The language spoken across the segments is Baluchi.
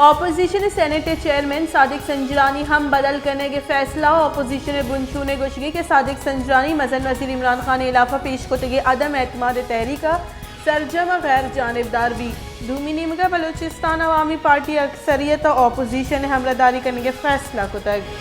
اپوزیشن ءِ سینیٹ ءِ چیئرمین صادق سنجرانی ہم بدل کنگ ءِ فیصلہ۔ اپوزیشن ءِ بنشون ءِ گوشگ ءَ کہ صادق سنجرانی مزن وزیر عمران خان ءِ ہلاف ءَ پیش کتگیں عدم اعتماد ءِ تحریک ءَ سرجم ءَ غیر جانبدار بیت۔ دومی نیمگ ءَ بلوچستان عوامی پارٹی اکثریت ءَ اپوزیشن ءِ ہمراہداری کنگ ءِ فیصلہ کتگ۔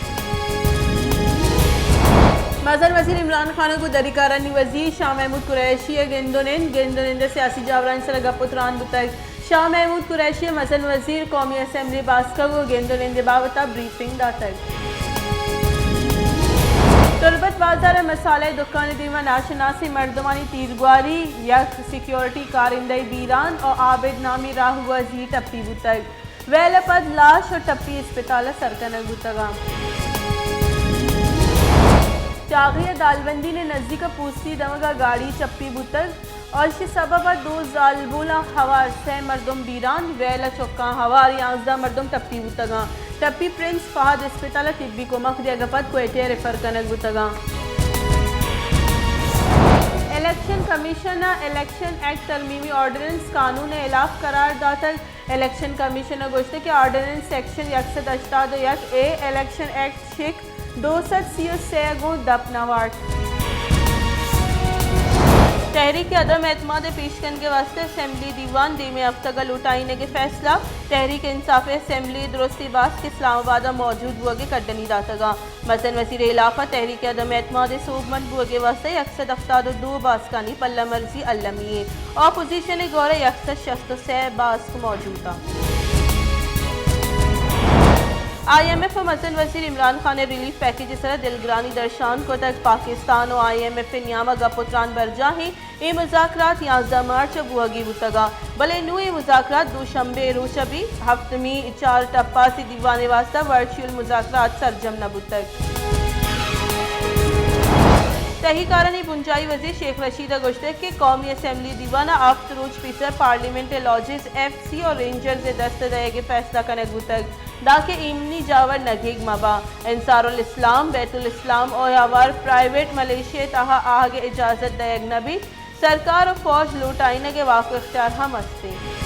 مزن وزیر عمران خان ءَ گوں دری کارانی وزیر شاہ محمود قریشی ءَ گند ءُ نند، گند ءُ نند ءَ سیاسی جاورانی سر ءَ گپ ءُ تران بوتگ۔ شاہ محمود قریشی ءَ مزن وزیر قومی اسمبلی ءِ باسک ءَ گوں گند ءُ نند ءِ بابت ءَ بریفنگ داتگ۔ تربت بازار ءِ مسالہ ءِ دکان ءِ دیما ناشناسیں مردمانی تیرگواری، یک سیکیورٹی کارندہ ءِ بیران ءُ عابد نامی راہوازی ٹپی بوتگ۔ ویل ءَ پد لاش ءُ ٹپی اسپتال ءَ سر کنگ بوتگ اَنت۔ چاغی ءِ دالبندین ءِ نزیک ءَ پوستی دمگ ءَ گاڑی چپی بوتگ۔ اشی سبب ءَ دو زالبولاں ہوار سئے مردم بیران، ویل ءَ چکاں ہوار یازدہ مردم ٹپی بوتگ اَنت۔ ٹپی پرنس فہد اسپتال ءَ طبی کمک دیگ ءَ پد کوئٹہ ءَ ریفر کنگ بوتگ اَنت۔ الیکشن کمیشن ءَ الیکشن ایکٹ ترمیمی آرڈیننس قانون ءِ ہلاف قرار داتگ۔ الیکشن کمیشن ءَ گوشتگ کہ آرڈیننس سیکشن یک سد ہشتاد ءُ یک اے، الیکشن ایکٹ شک دو سد سی ءُ سے ءَ گوں دپ نہ وارت۔ تحریک عدم اعتماد ءِ پیش کنگ ءِ واستہ اسمبلی دیوان دیمے ہفتگ ءَ لوٹائینگ ءِ فیصلہ۔ تحریک انصاف ءِ اسمبلی ءِ درستیں باسک اسلام آباد ءَ موجود بوگ ءِ کڈنی داتگ اَنت۔ مزن وزیر ءِ ہلاف ءَ تحریک عدم اعتماد ءِ سوبمند بوگ ءِ واستہ یک سد ہفتاد ءُ دو باسکانی پلہ مرزی المی اِنت۔ اپوزیشن ءِ گور ءَ یک سد شست ءُ سے باسک موجود اَنت۔ آئی ایم ایف ءَ مزن وزیر عمران خان ءِ ریلیف پیکیج ءِ سرا دلگرانی درشان کتگ۔ پاکستان ءُ آئی ایم ایف ءِ نیام ءَ گپ ءُ تران برجاہ اِنت۔ اے مذاکرات یازدہ مارچ ءَ بوہگی بوتگ اَنت، بلے نوں اے مذاکرات دوشنبے ءِ روچ ءَ بی ہفتمی چار ٹپاسی دیوان ءِ واستہ ورچوئل مذاکرات سرجم نہ بوتگ۔ تہی کارانی بنجاہی وزیر شیخ رشید ءَ گوشتگ کہ قومی اسمبلی دیوان ءَ ہفت روچ پیسر پارلیمنٹ ءِ لاجز، ایف سی ءُ رینجرز ءِ دست ءَ دئیگ ءِ فیصلہ کنگ بوتگ، دانکہ ایمنی جاور نگیگ مہ باں۔ انصار الاسلام، بیت الاسلام ءُ ہوار پرائیویٹ ملیشیا ءِ تہا آہگ ءِ اجازت دئیگ نہ بیت۔ سرکار ءُ فوج لوٹائینگ ءِ واک ءُ اختیار ہم است اِنت۔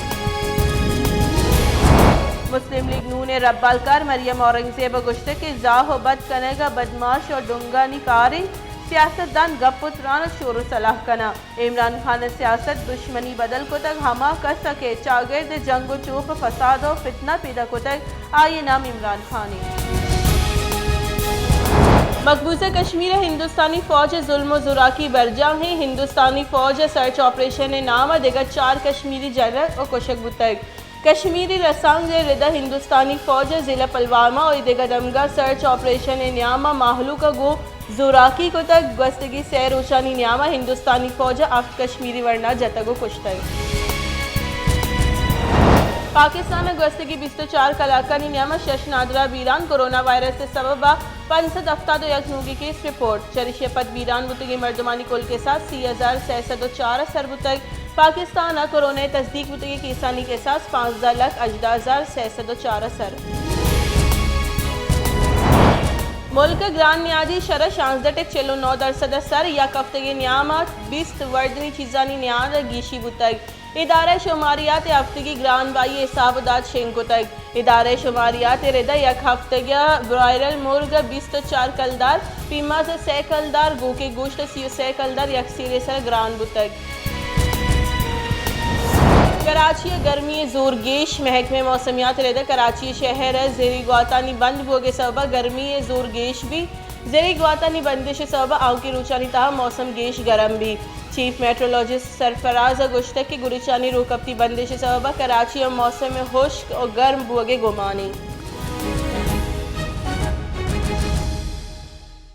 مسلم لیگ نون ءِ ربالکار مریم اورنگزیب ءَ گوشتگ کہ زاہ ءُ بد کنگ ءَ بدماش ءُ ڈنگانی کار اِنت، سیاستدان گپ ءُ تران ءُ شور ءُ سلاہ کناں۔ عمران خان ءَ سیاست دشمنی بدل کتگ، ہما کس ءَ کہ چاگرد ءِ جنگ ءُ چوپ ءُ فساد ءُ فتنہ پیدا کتگ، آئی ءِ نام عمران خان اِنت۔ مقبوضہ کشمیر ءَ ہندوستانی فوج ءِ ظلم ءُ زوراکی برجاہ اِنت۔ ہندوستانی فوج ءِ سرچ آپریشن ءِ نام ءَ دگہ چار کشمیری جنگ ءُ کشگ بوتگ۔ کشمیری رسانک ءِ رد ءَ ہندوستانی فوج ءَ ضلع پلوامہ ءُ ایدگہ دمگاں سرچ آپریشن ءِ نیام ءَ مہلوک ءَ گوں زوراکی کتگ۔ گوستگیں سئے روچانی نیام ءَ ہندوستانی فوج ءَ ہفت کشمیری ورنا جتگ ءُ کشتگ۔ پاکستان ءَ گوستگیں بیست ءُ چار کلاکانی نیام ءَ شش نادراہ بیران، کورونا وائرس ءِ سبب ءَ پنچ سد ہفتاد ءُ یک نوگی کیس رپورٹ۔ چریشی ءَ پد بیران بوتگیں مردمانی کل کساس سی ہزار سئے سد ءُ چار ءَ سر بوتگ۔ پاکستان ءَ کورونا ءِ تصدیق بوتگیں کیسانی کساس پانزدہ لکھ ہژدہ ہزار سئے سد ءُ چار ءَ سر۔ ملک ءِ گران نیادی شرح شانزدہ ٹک چل ءُ نو درسد ءَ سر، یک ہفتگے نیام ءَ بیست وردنی چیزانی نیاد ءَ گیشی بوتگ۔ ادارہ شماریات ءَ ہفتگی گران بہائی حساب ءُ داد شنگ کتگ۔ ادارہ شماریات ءِ رد ءَ یک ہفتگی ءَ برائرل مرگ ءَ بیست ءُ چار کلدار، پیماز ءَ سئے کلدار، گوکے گوشت ءَ سی ءُ سئے کلدار یک سیرے سر ءَ گران بوتگ۔ کراچی ءَ گرمی ءِ زور گیش، محکمہ موسمیات ءِ رد ءَ کراچی شہر ءَ زرعی گواتانی بند بوگ ءِ سبب ءَ گرمی ءِ زور گیش بیت۔ زرعی گواتانی بندش ءِ سبب ءَ آؤکیں روچانی تہا موسم گیش گرم بیت۔ چیف میٹرولوجسٹ سرفراز ءَ گوشتگ کہ گریچانی روکپتی بندش ءِ سبب ءَ کراچی ءَ موسم ہشک ءُ گرم بوگ ءِ گمان اِنت۔